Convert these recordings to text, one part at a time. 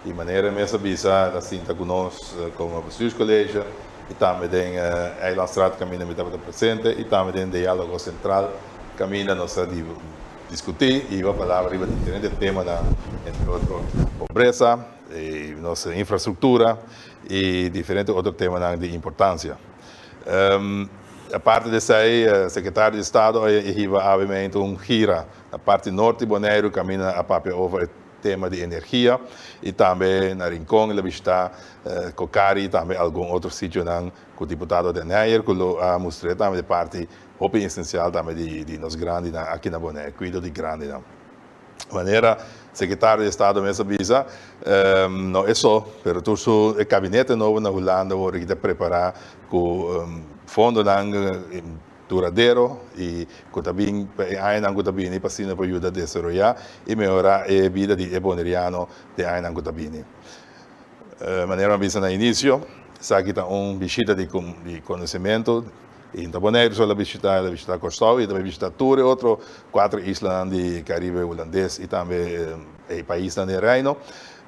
I manera mes a bisa, el a sinta ku nos komo bestuurscollege i tambe den Eilandsraad kaminda mi tabata presente i tambe den Diálogo Sentral kaminda nos a diskutí i hiba palabra riba diferente temanan, entre otro pobresa, nos infrastruktura i diferente otro temanan di importansia. Aparte di esei, Sekretario di Estado a hiba awe un gira na parti norte di Boneiru kaminda a papia over e tema di energia i tambe na Rincon el a bishitá Cocari i tambe algun otro sitionan ku diputado Den Heyer ku lo a mustr'é tambe di parti hopi esensial tambe di nos grandinan aki na Boneiru, kuido di grandinan. Manera Sekretario di Estado mes a bisa, no e so, pero tur su e kabinete nobo na Hulanda wor aki ta prepará ku fondonan duradero i ku ta bin pa e añanan ku ta bini pa asina por yuda desaroyá i mehorá e bida di e boneriano den añanan ku ta bini. Manera mi a bisa na inisio, esaki ta un bishita di konosementu i no ta Boneiru so el a bishitá, el a bishitá Kòrsou i el ta bai bishitá tur e otro kuater islanan di Karibe Hulandes i tambe e paisnan den Reino.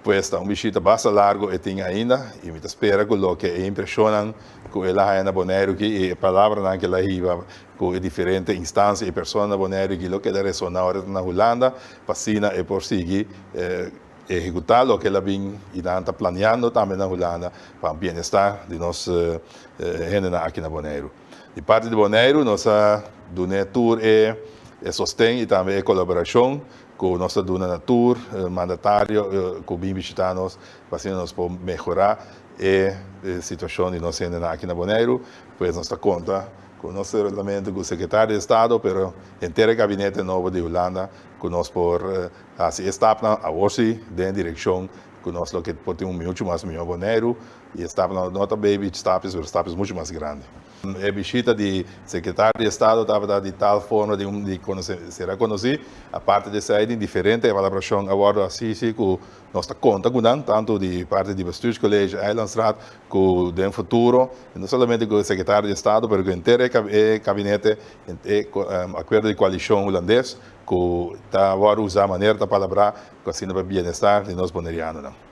Pues ta un bishita basta largu e tin ainda i mi ta spera ku loke e impreshonnan ku el a haña na Boneiru aki i e palabranan ku el a hiba ku e diferente instansia i persona na Boneiru aki lo keda resoná ora e ta na Hulanda pa asina e por sigui ehekutá loke el a bin i nan ta planeando tambe na Hulanda pa bienestar di nos hendenan aki na Boneiru. Di parti di Boneiru nos a dun'é tur e sosten i tambe e kolaborashon ku nos ta duna na tur mandatario ku bin bishitá nos pa asina nos por mehorá e situashon di nos hendenan aki na Boneiru. Pues nos ta konta ku no solamente ku sekretario di estado pero henter e gabinete nobo di Hulanda ku nos por hasi e stapnan awor si den e direkshon ku nos lo ke por tin un muchu mas mihó Boneiru i e stapnan no ta baby stapjes pero stapjes muchu mas grandi. E bishita di Sekretario di Estado tabata di tal forma di un di konosé sera konosí. Aparte di esei tin diferente evaluashon a wòrdu hasi ku nos ta konta ku nan, tantu di parti di Bestuurscollege, Eilandsraad, ku den futuro, no solamente ku e Sekretario di Estado, pero ku henter e kabinete, e akuerdo di koalishon hulandes ku ta wòrdu usá manera ta palabrá ku asina pa bienestar di nos bonerianonan.